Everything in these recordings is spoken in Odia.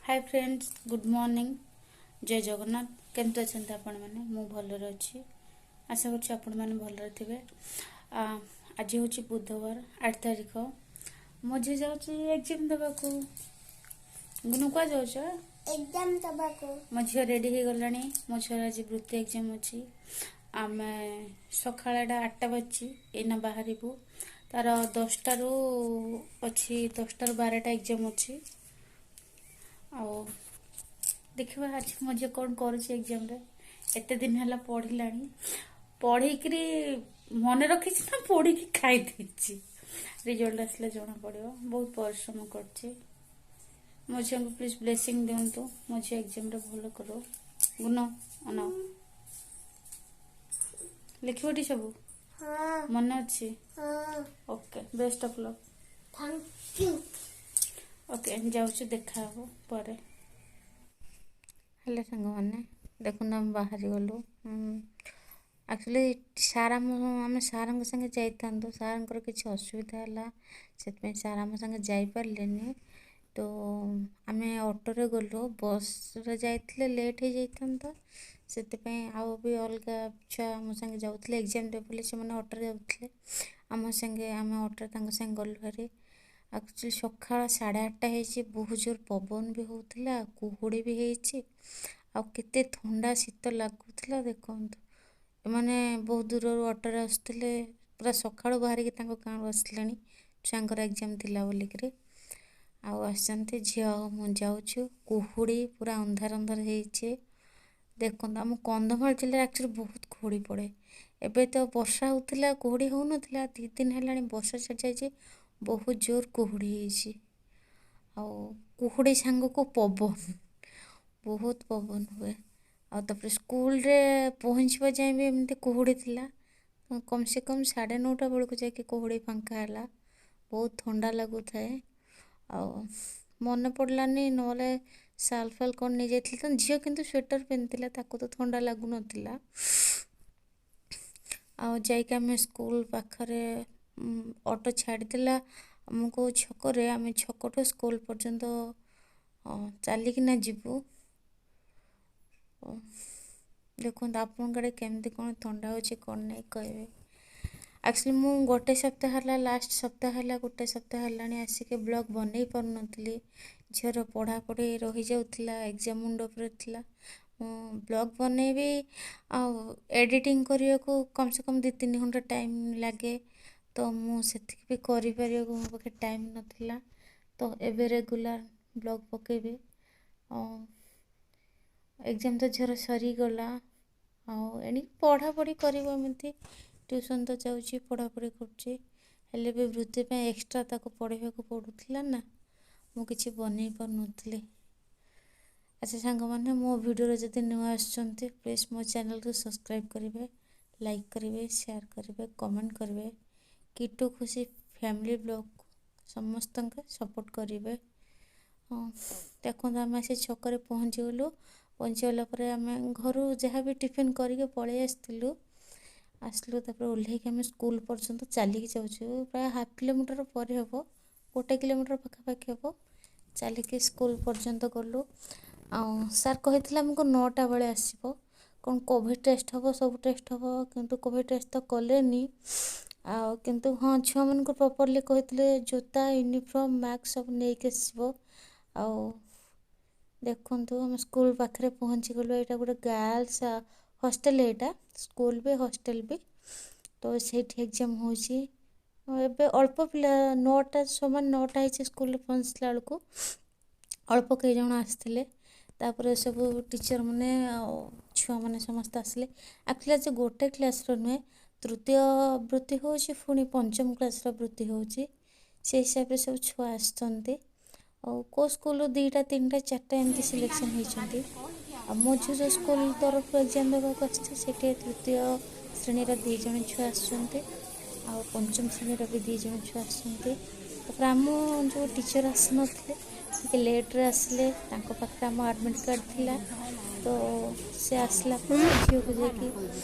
ହାଏ ଫ୍ରେଣ୍ଡସ୍, ଗୁଡ୍ ମର୍ଣ୍ଣିଂ, ଜୟ ଜଗନ୍ନାଥ। କେମିତି ଅଛନ୍ତି ଆପଣମାନେ? ମୁଁ ଭଲରେ ଅଛି। ଆଶା କରୁଛି ଆପଣମାନେ ଭଲରେ ଥିବେ। ଆଜି ହେଉଛି ବୁଧବାର, 8 ତାରିଖ। ମୋ ଝିଅ ଯାଉଛି ଏକ୍ଜାମ୍ ଦେବାକୁ। ଗୁନୁ, କୁଆ ଯାଉଛ? ଏକ୍ଜାମ ଦେବାକୁ। ମୋ ଝିଅ ରେଡ଼ି ହେଇଗଲାଣି। ମୋ ଝିଅର ଆଜି ବୃତ୍ତି ଏକ୍ଜାମ୍ ଅଛି। ଆମେ ସକାଳ ଏଇଟା 8ଟା ବାଜିଛି, ଏଇନା ବାହାରିବୁ। ତାର 10ଟାରୁ ଅଛି, 10ଟାରୁ 12ଟା ଏକ୍ଜାମ୍ ଅଛି। ଆଉ ଦେଖିବା ଆଜି ମୋ ଝିଅ କ'ଣ କରୁଛି ଏକ୍ଜାମ୍ରେ। ଏତେ ଦିନ ହେଲା ପଢ଼ିଲାଣି, ପଢ଼ିକିରି ମନେ ରଖିଛି ନା ପଢ଼ିକି ଖାଇ ଦେଇଛି, ରେଜଲ୍ଟ ଆସିଲେ ଜଣା ପଡ଼ିବ। ବହୁତ ପରିଶ୍ରମ କରୁଛି। ମୋ ଝିଅଙ୍କୁ ପ୍ଲିଜ୍ ବ୍ଲେସିଂ ଦିଅନ୍ତୁ, ମୋ ଝିଅ ଏକ୍ଜାମ୍ରେ ଭଲ କରୁ। ଗୁଣ ଅନାଅ, ଲେଖିବଟି ସବୁ? ହଁ। ମନେ ଅଛି? ହଁ। Okay, best of luck. Thank you. Okay, ଯାଉଛୁ, ଦେଖା ହବ ପରେ। ହେଲେ ସାଙ୍ଗମାନେ, ଦେଖନ୍ତୁ ଆମେ ବାହାରି ଗଲୁ। ଆକ୍ଚୁଆଲି ସାର୍ ଆମେ ସାର୍ଙ୍କ ସାଙ୍ଗେ ଯାଇଥାନ୍ତୁ, ସାର୍ଙ୍କର କିଛି ଅସୁବିଧା ହେଲା, ସେଥିପାଇଁ ସାର୍ ଆମ ସାଙ୍ଗେ ଯାଇପାରିଲେନି। ତ ଆମେ ଅଟୋରେ ଗଲୁ। ବସ୍ରେ ଯାଇଥିଲେ ଲେଟ୍ ହେଇଯାଇଥାନ୍ତା, ସେଥିପାଇଁ ଆଉ ବି ଅଲଗା ଛୁଆ ଆମ ସାଙ୍ଗେ ଯାଉଥିଲେ ଏକ୍ଜାମ୍ ଦେବେ ବୋଲି, ସେମାନେ ଅଟୋରେ ଯାଉଥିଲେ ଆମ ସାଙ୍ଗେ। ଆମେ ଅଟୋରେ ତାଙ୍କ ସାଙ୍ଗେ ଗଲୁ ଭାରି। ଆକ୍ଚୁଆଲି ସକାଳ 8:30 ହେଇଛି, ବହୁତ ଜୋର ପବନ ବି ହେଉଥିଲା, କୁହୁଡ଼ି ବି ହେଇଛି ଆଉ କେତେ ଥଣ୍ଡା ଶୀତ ଲାଗୁଥିଲା। ଦେଖନ୍ତୁ, ଏମାନେ ବହୁତ ଦୂରରୁ ଅଟୋରେ ଆସୁଥିଲେ, ପୁରା ସକାଳୁ ବାହାରିକି ତାଙ୍କ ଗାଁରୁ ଆସିଲେଣି ଛୁଆଙ୍କର ଏକ୍ଜାମ୍ ଥିଲା ବୋଲିକିରି। ଆଉ ଆସିଛନ୍ତି। ଝିଅ ଆଉ ମୁଁ ଯାଉଛୁ। କୁହୁଡ଼ି ପୁରା ଅନ୍ଧାର ଅନ୍ଧାର ହେଇଛି। ଦେଖନ୍ତୁ, ଆମ କନ୍ଧମାଳ ଜିଲ୍ଲାରେ ଆକ୍ଚୁଆଲି ବହୁତ କୁହୁଡ଼ି ପଡ଼େ। ଏବେ ତ ବର୍ଷା ହେଉଥିଲା, କୁହୁଡ଼ି ହେଉନଥିଲା। 2 ଦିନ ହେଲାଣି ବର୍ଷା ଛାଡ଼ିଯାଇଛି, ବହୁତ ଜୋର କୁହୁଡ଼ି ହେଇଛି। ଆଉ କୁହୁଡ଼ି ସାଙ୍ଗକୁ ପବନ, ବହୁତ ପବନ ହୁଏ। ଆଉ ତାପରେ ସ୍କୁଲରେ ପହଞ୍ଚିବା ଯାଏଁ ବି ଏମିତି କୁହୁଡ଼ି ଥିଲା। କମ୍ ସେ କମ୍ 9:30 ବେଳକୁ ଯାଇକି କୁହୁଡ଼ି ଫାଙ୍କା ହେଲା। ବହୁତ ଥଣ୍ଡା ଲାଗୁଥାଏ। ଆଉ ମନେ ପଡ଼ିଲାନି, ନହେଲେ ସାଲ୍ ଫାଲ୍ କ'ଣ ନେଇଯାଇଥିଲି ତ। ଝିଅ କିନ୍ତୁ ସ୍ୱେଟର୍ ପିନ୍ଧିଥିଲା, ତାକୁ ତ ଥଣ୍ଡା ଲାଗୁନଥିଲା। ଆଉ ଯାଇକି ଆମେ ସ୍କୁଲ ପାଖରେ ଅଟୋ ଛାଡ଼ିଦେଲା ଆମକୁ ଛକରେ। ଆମେ ଛକଠୁ ସ୍କୁଲ ପର୍ଯ୍ୟନ୍ତ ଚାଲିକିନା ଯିବୁ। ଦେଖନ୍ତୁ, ଆପଣଙ୍କ ଆଡ଼େ କେମିତି କ'ଣ ଥଣ୍ଡା ହେଉଛି କ'ଣ ନାହିଁ କହିବେ। ଆକ୍ଚୁଆଲି ମୁଁ ଗୋଟେ ସପ୍ତାହ ହେଲା, ଲାଷ୍ଟ ସପ୍ତାହ ହେଲା, ଗୋଟେ ସପ୍ତାହ ହେଲାଣି ଆସିକି ବ୍ଲଗ୍ ବନେଇ ପାରୁନଥିଲି। ଝିଅର ପଢ଼ାପଢ଼ି ରହିଯାଉଥିଲା, ଏକ୍ଜାମ୍ ମୁଣ୍ଡ ଉପରେ ଥିଲା। ମୁଁ ବ୍ଲଗ୍ ବନେଇବି ଆଉ ଏଡ଼ିଟିଂ କରିବାକୁ କମ୍ ସେ କମ୍ 2-3 ଘଣ୍ଟା ଟାଇମ୍ ଲାଗେ, ତ ମୁଁ ସେତିକି ବି କରିପାରିବାକୁ ମୋ ପାଖେ ଟାଇମ୍ ନଥିଲା। ତ ଏବେ ରେଗୁଲାର ବ୍ଲଗ୍ ପକେଇବି। ଆଉ ଏକ୍ଜାମ୍ ତ ଝିଅର ସରିଗଲା, ଆଉ ଏଣିକି ପଢ଼ାପଢ଼ି କରିବ। ଏମିତି ଟ୍ୟୁସନ୍ ତ ଯାଉଛି, ପଢ଼ାପଢ଼ି କରୁଛି, ହେଲେ ବି ବୃତ୍ତି ପାଇଁ ଏକ୍ସଟ୍ରା ତାକୁ ପଢ଼ିବାକୁ ପଡ଼ୁଥିଲା ନା, ମୁଁ କିଛି ବନେଇ ପାରୁନଥିଲି। ଆଚ୍ଛା ସାଙ୍ଗମାନେ, ମୋ ଭିଡ଼ିଓରେ ଯଦି ନୂଆ ଆସୁଛନ୍ତି, ପ୍ଲିଜ୍ ମୋ ଚ୍ୟାନେଲକୁ ସବସ୍କ୍ରାଇବ୍ କରିବେ, ଲାଇକ୍ କରିବେ, ସେୟାର କରିବେ, କମେଣ୍ଟ କରିବେ। କିଟୁ ଖୁସି ଫ୍ୟାମିଲି ବ୍ଲଗ୍କୁ ସମସ୍ତଙ୍କୁ ସପୋର୍ଟ କରିବେ। ହଁ, ଦେଖନ୍ତୁ, ଆମେ ସେ ଛକରେ ପହଞ୍ଚିଗଲୁ। ପହଞ୍ଚିଗଲା ପରେ ଆମେ ଘରୁ ଯାହା ବି ଟିଫିନ୍ କରିକି ପଳେଇ ଆସିଥିଲୁ, ଆସିଲୁ। ତାପରେ ଓହ୍ଲେଇକି ଆମେ ସ୍କୁଲ ପର୍ଯ୍ୟନ୍ତ ଚାଲିକି ଯାଉଛୁ। ପ୍ରାୟ ହାଫ୍ କିଲୋମିଟର ପରେ ହେବ, 1 କିଲୋମିଟର ପାଖାପାଖି ହେବ। ଚାଲିକି ସ୍କୁଲ ପର୍ଯ୍ୟନ୍ତ ଗଲୁ। ଆଉ ସାର୍ କହିଥିଲେ ଆମକୁ 9ଟା ବେଳେ ଆସିବ, କ'ଣ କୋଭିଡ଼ ଟେଷ୍ଟ ହେବ, ସବୁ ଟେଷ୍ଟ ହେବ। କିନ୍ତୁ କୋଭିଡ଼ ଟେଷ୍ଟ ତ କଲେନି। ଆଉ କିନ୍ତୁ ହଁ, ଛୁଆମାନଙ୍କୁ ପ୍ରପରଲି କହିଥିଲେ ଜୋତା, ୟୁନିଫର୍ମ, ମାସ୍କ ସବୁ ନେଇକି ଆସିବ। ଆଉ ଦେଖନ୍ତୁ, ଆମେ ସ୍କୁଲ ପାଖରେ ପହଞ୍ଚିଗଲୁ। ଏଇଟା ଗୋଟେ ଗାର୍ଲସ ହଷ୍ଟେଲ, ଏଇଟା ସ୍କୁଲ ବି ହଷ୍ଟେଲ ବି। ତ ସେଇଠି ଏକ୍ଜାମ୍ ହେଉଛି ଏବେ। ଅଳ୍ପ ପିଲା, 9ଟା, ସମାନ 9ଟା ହେଇଛି। ସ୍କୁଲରେ ପହଞ୍ଚିଲା ବେଳକୁ ଅଳ୍ପ କେଇ ଜଣ ଆସିଥିଲେ। ତାପରେ ସବୁ ଟିଚର୍ ମାନେ ଆଉ ଛୁଆମାନେ ସମସ୍ତେ ଆସିଲେ। ଆକ୍ଚୁଆଲି ଆଜି ଗୋଟେ କ୍ଲାସ୍ର ନୁହେଁ, ତୃତୀୟ ବୃତ୍ତି ହେଉଛି, ପୁଣି ପଞ୍ଚମ କ୍ଲାସ୍ର ବୃତ୍ତି ହେଉଛି। ସେଇ ହିସାବରେ ସବୁ ଛୁଆ ଆସିଛନ୍ତି। ଆଉ କେଉଁ ସ୍କୁଲରୁ 2ଟା, 3ଟା, 4ଟା ଏମିତି ସିଲେକ୍ସନ୍ ହେଇଛନ୍ତି। ଆଉ ମୋ ଝିଅ ଯେଉଁ ସ୍କୁଲ ତରଫରୁ ଏକ୍ଜାମ୍ ଦେବାକୁ ଆସିଛି, ସେଠି ତୃତୀୟ ଶ୍ରେଣୀର 2 ଜଣ ଛୁଆ ଆସିଛନ୍ତି ଆଉ ପଞ୍ଚମ ଶ୍ରେଣୀର ବି 2 ଜଣ ଛୁଆ ଆସିଛନ୍ତି। ତାପରେ ଆମ ଯେଉଁ ଟିଚର୍ ଆସିନଥିଲେ, ଟିକେ ଲେଟ୍ରେ ଆସିଲେ। ତାଙ୍କ ପାଖରେ ଆମ ଆଡ଼ମିଟ୍ କାର୍ଡ଼ ଥିଲା। ତ ସେ ଆସିଲା ପରେ ଝିଅକୁ ଯାଇକି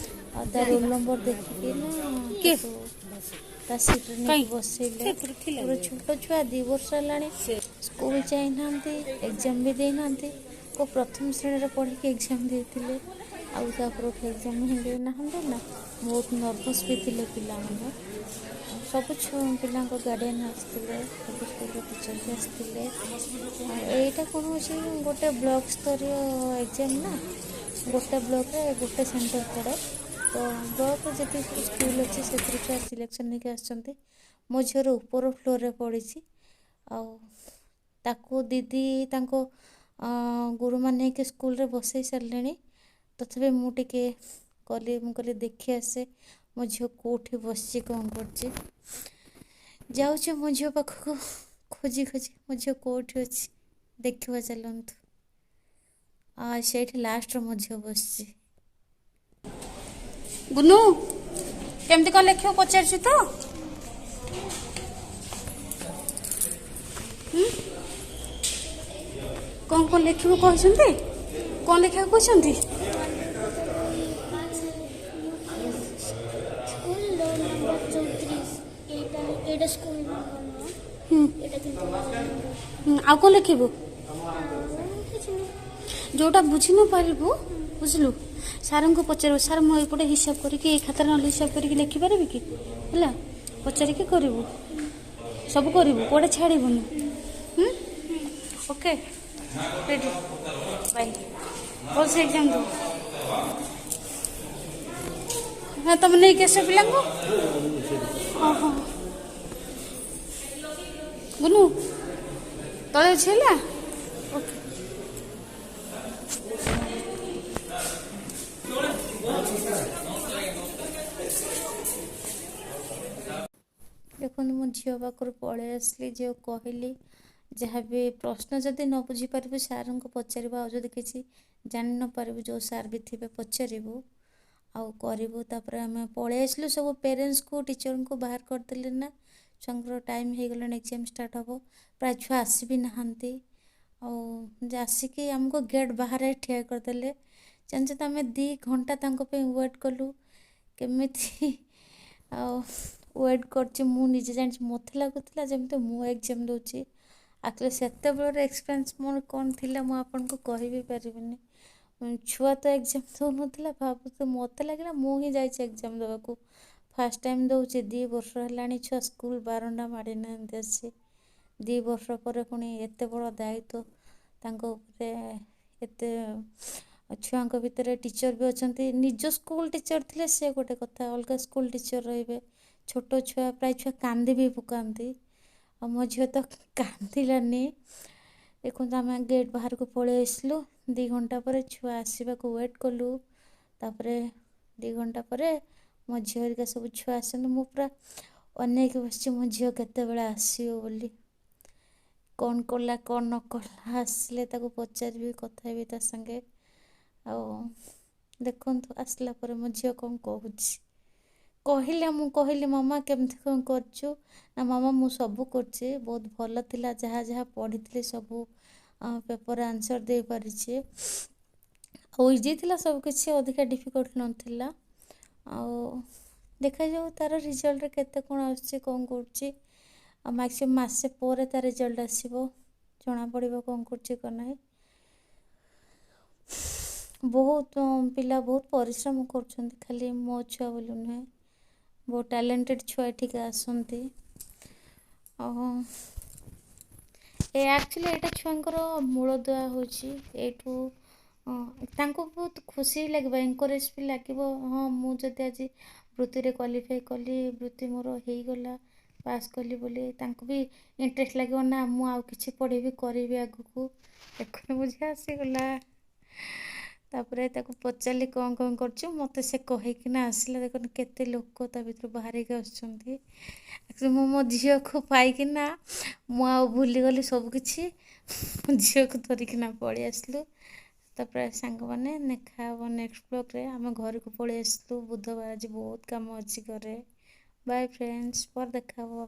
ଆଉ ତା ରୋଲ୍ ନମ୍ବର ଦେଖିକି ନା ତାକୁ ତା ସିଟ୍ରେ ନେଇକି ବସେଇଲେ। ପୁରା ଛୋଟ ଛୁଆ, 2 ବର୍ଷ ହେଲାଣି। ସ୍କୁଲ ଯାଇନାହାନ୍ତି, ଏକ୍ଜାମ୍ ବି ଦେଇନାହାନ୍ତି। କେଉଁ ପ୍ରଥମ ଶ୍ରେଣୀରେ ପଢ଼ିକି ଏକ୍ଜାମ୍ ଦେଇଥିଲେ, ଆଉ ତାପରଠୁ ଏକ୍ଜାମ୍ ହିଁ ଦେଇନାହାନ୍ତି ନା। ବହୁତ ନର୍ଭସ୍ ବି ଥିଲେ ପିଲାମାନେ। ସବୁ ପିଲାଙ୍କ ଗାର୍ଡ଼ିଆନ୍ ଆସିଥିଲେ, ସବୁ ସ୍କୁଲର ଟିଚର୍ ବି ଆସିଥିଲେ। ଆଉ ଏଇଟା କ'ଣ ହେଉଛି, ଗୋଟେ ବ୍ଲକ୍ ସ୍ତରୀୟ ଏକ୍ଜାମ୍ ନା, ଗୋଟେ ବ୍ଲକ୍ରେ ଗୋଟେ ସେଣ୍ଟର୍ ପଡ଼େ। ତ ବ୍ଲକ୍ରେ ଯେତିକି ସବୁ ସ୍କୁଲ ଅଛି ସେଥିରୁ ଛୁଆ ସିଲେକ୍ସନ୍ ହେଇକି ଆସିଛନ୍ତି। ମୋ ଝିଅର ଉପର ଫ୍ଲୋର୍ରେ ପଡ଼ିଛି, ଆଉ ତାକୁ ଦିଦି ତାଙ୍କ ଗୁରୁମା ନେଇକି ସ୍କୁଲରେ ବସେଇ ସାରିଲେଣି। ତଥାପି ମୁଁ ଟିକେ ଗଲି, ମୁଁ କହିଲି ଦେଖି ଆସେ ମୋ ଝିଅ କେଉଁଠି ବସିଛି, କ'ଣ କରୁଛି। ଯାଉଛି ମୋ ଝିଅ ପାଖକୁ ଖୋଜି ଖୋଜି, ମୋ ଝିଅ କେଉଁଠି ଅଛି ଦେଖିବା ଚାଲନ୍ତୁ। ସେଇଠି ଲାଷ୍ଟରେ ମୋ ଝିଅ ବସିଛି। ଗୁନୁ, କେମିତି କ'ଣ ଲେଖିବ ପଚାରୁଛୁ ତ? କ'ଣ କ'ଣ ଲେଖିବ କହିଛନ୍ତି? କ'ଣ ଲେଖିବାକୁ କହିଛନ୍ତି? School number 34। ଏଇଟା ସ୍କୁଲ ନମ୍ବର ନୁହଁ ଏଇଟା, କିନ୍ତୁ। ଆଉ କ'ଣ ଲେଖିବୁ? ଆଉ କିଛି ନାହିଁ। ଯୋଉଟା ବୁଝି ନ ପାରିବୁ, ବୁଝିଲୁ, ସାର୍ଙ୍କୁ ପଚାରିବୁ, ସାର୍ ମୁଁ ଏଇପଟେ ହିସାବ କରିକି, ଏଇ ଖାତାରେ ନହେଲେ ହିସାବ କରିକି ଲେଖିପାରିବି କି? ହେଲା, ପଚାରିକି କରିବୁ, ସବୁ କରିବୁ, କୁଆଡ଼େ ଛାଡ଼ିବୁନି। Okay, ready, Bai. ଭଲସେ ଏକ୍ଜାମ୍ ଦେବୁ। ହଁ, ତମେ ନେଇକି ଆସ ପିଲାଙ୍କୁ। ହଁ ହଁ, ଗୁନୁ ତଳେ ଅଛି, ହେଲା? ଓକେ। ଦେଖନ୍ତୁ, ମୁଁ ଝିଅ ପାଖରୁ ପଳେଇ ଆସିଲି। ଝିଅ କହିଲି, ଯାହା ବି ପ୍ରଶ୍ନ ଯଦି ନ ବୁଝିପାରିବୁ ସାର୍ଙ୍କୁ ପଚାରିବୁ, ଆଉ ଯଦି କିଛି ଜାଣି ନ ପାରିବୁ ଯେଉଁ ସାର୍ ବି ଥିବେ ପଚାରିବୁ ଆଉ କରିବୁ। ତାପରେ ଆମେ ପଳେଇ ଆସିଲୁ। ସବୁ ପେରେଣ୍ଟସ୍କୁ ଟିଚର୍ଙ୍କୁ ବାହାର କରିଦେଲେ ନା, ଛୁଆଙ୍କର ଟାଇମ୍ ହେଇଗଲାଣି, ଏକ୍ଜାମ୍ ଷ୍ଟାର୍ଟ ହେବ। ପ୍ରାୟ ଛୁଆ ଆସି ବି ନାହାନ୍ତି, ଆଉ ଆସିକି ଆମକୁ ଗେଟ୍ ବାହାରେ ଠିଆ କରିଦେଲେ। ଜାଣିଛ ତ, ଆମେ 2 ଘଣ୍ଟା ତାଙ୍କ ପାଇଁ ୱେଟ୍ କଲୁ। କେମିତି ଆଉ ୱେଟ୍ କରିଛି ମୁଁ ନିଜେ ଜାଣିଛି। ମୋତେ ଲାଗୁଥିଲା ଯେମିତି ମୁଁ ଏକ୍ଜାମ୍ ଦେଉଛି। ଆକ୍ଚୁଆଲି ସେତେବେଳର ଏକ୍ସପିରିଏନ୍ସ ମୋର କ'ଣ ଥିଲା ମୁଁ ଆପଣଙ୍କୁ କହିବି ପାରିବିନି। ଛୁଆ ତ ଏକ୍ଜାମ୍ ଦେଉନଥିଲା, ଭାବୁଛି ମୋତେ ଲାଗିଲା ମୁଁ ହିଁ ଯାଇଛି ଏକ୍ଜାମ୍ ଦେବାକୁ, ଫାର୍ଷ୍ଟ ଟାଇମ୍ ଦେଉଛି। 2 ବର୍ଷ ହେଲାଣି ଛୁଆ ସ୍କୁଲ ବାରଣ୍ଡା ମାଡ଼ି ନାହାନ୍ତି ଆସି। 2 ବର୍ଷ ପରେ ପୁଣି ଏତେ ବଡ଼ ଦାୟିତ୍ୱ ତାଙ୍କ ଉପରେ, ଏତେ ଛୁଆଙ୍କ ଭିତରେ ଟିଚର୍ ବି ଅଛନ୍ତି। ନିଜ ସ୍କୁଲ ଟିଚର୍ ଥିଲେ ସେ ଗୋଟେ କଥା, ଅଲଗା ସ୍କୁଲ ଟିଚର୍ ରହିବେ, ଛୋଟ ଛୁଆ, ପ୍ରାୟ ଛୁଆ କାନ୍ଦି ବି ପକାନ୍ତି। ଆଉ ମୋ ଝିଅ ତ କାନ୍ଦିଲାନି। ଦେଖନ୍ତୁ, ଆମେ ଗେଟ୍ ବାହାରକୁ ପଳେଇ ଆସିଲୁ। 2 ଘଣ୍ଟା ପରେ ଛୁଆ ଆସିବାକୁ ୱେଟ୍ କଲୁ। ତାପରେ 2 ଘଣ୍ଟା ପରେ ମୋ ଝିଅ ହେରିକା ସବୁ ଛୁଆ ଆସନ୍ତି। ମୁଁ ପୁରା ଅନେଇକି ବସିଛି ମୋ ଝିଅ କେତେବେଳେ ଆସିବ ବୋଲି, କ'ଣ କଲା କ'ଣ ନ କଲା। ଆସିଲେ ତାକୁ ପଚାରିବି, କଥା ହେବି ତା ସାଙ୍ଗେ। ଆଉ ଦେଖନ୍ତୁ, ଆସିଲା ପରେ ମୋ ଝିଅ କ'ଣ କହୁଛି। କହିଲା, ମୁଁ କହିଲି, ମାମା କେମିତି କ'ଣ କରୁଛୁ? ନା ମାମା, ମୁଁ ସବୁ କରୁଛି, ବହୁତ ଭଲ ଥିଲା, ଯାହା ଯାହା ପଢ଼ିଥିଲି ସବୁ ପେପର୍ ଆନ୍ସର୍ ଦେଇପାରିଛି, ଆଉ ଇଜି ଥିଲା ସବୁ କିଛି, ଅଧିକା ଡିଫିକଲ୍ଟ ନଥିଲା। ଆଉ ଦେଖାଯାଉ ତା'ର ରିଜଲ୍ଟରେ କେତେ କ'ଣ ଆସୁଛି, କ'ଣ କରୁଛି। ଆଉ ମ୍ୟାକ୍ସିମମ୍ ମାସେ ପରେ ତା ରେଜଲ୍ଟ ଆସିବ, ଜଣାପଡ଼ିବ କ'ଣ କରୁଛି କ'ଣ ନାହିଁ। ବହୁତ ପିଲା ବହୁତ ପରିଶ୍ରମ କରୁଛନ୍ତି, ଖାଲି ମୋ ଛୁଆ ବୋଲି ନୁହେଁ, ବହୁତ ଟ୍ୟାଲେଣ୍ଟେଡ଼ ଛୁଆ ଏଠିକି ଆସନ୍ତି। ଆଉ ଏ ଆକ୍ଚୁଆଲି ଏଇଟା ଛୁଆଙ୍କର ମୂଳଦୁଆ ହେଉଛି ଏଇଠୁ। ତାଙ୍କୁ ବହୁତ ଖୁସି ଲାଗିବ, ଏନକରେଜ୍ ବି ଲାଗିବ। ହଁ, ମୁଁ ଯଦି ଆଜି ବୃତ୍ତିରେ କ୍ୱାଲିଫାଇ କଲି, ବୃତ୍ତି ମୋର ହେଇଗଲା, ପାସ୍ କଲି ବୋଲି ତାଙ୍କୁ ବି ଇଣ୍ଟରେଷ୍ଟ ଲାଗିବ ନା, ମୁଁ ଆଉ କିଛି ପଢ଼ିବି, କରିବି ଆଗକୁ। ଦେଖୁନ, ମୋ ଝିଅ ଆସିଗଲା। ତାପରେ ତାକୁ ପଚାରିଲି କ'ଣ କ'ଣ କରୁଛୁ, ମୋତେ ସେ କହିକିନା ଆସିଲା। ଦେଖନ୍ତୁ, କେତେ ଲୋକ ତା ଭିତରୁ ବାହାରିକି ଆସୁଛନ୍ତି। ଆକ୍ଚୁଆଲି ମୁଁ ମୋ ଝିଅକୁ ପାଇକିନା ମୁଁ ଆଉ ଭୁଲିଗଲି ସବୁ କିଛି। ଝିଅକୁ ଧରିକିନା ପଳେଇ ଆସିଲୁ। ତାପରେ ସାଙ୍ଗମାନେ, ଦେଖା ହେବ ନେକ୍ସଟ ବ୍ଲଗ୍ରେ। ଆମେ ଘରକୁ ପଳେଇ ଆସିଲୁ, ବୁଧବାର ଆଜି ବହୁତ କାମ ଅଛି ଘରେ। ବାଏ ଫ୍ରେଣ୍ଡସ୍, ପରେ ଦେଖା ହେବ।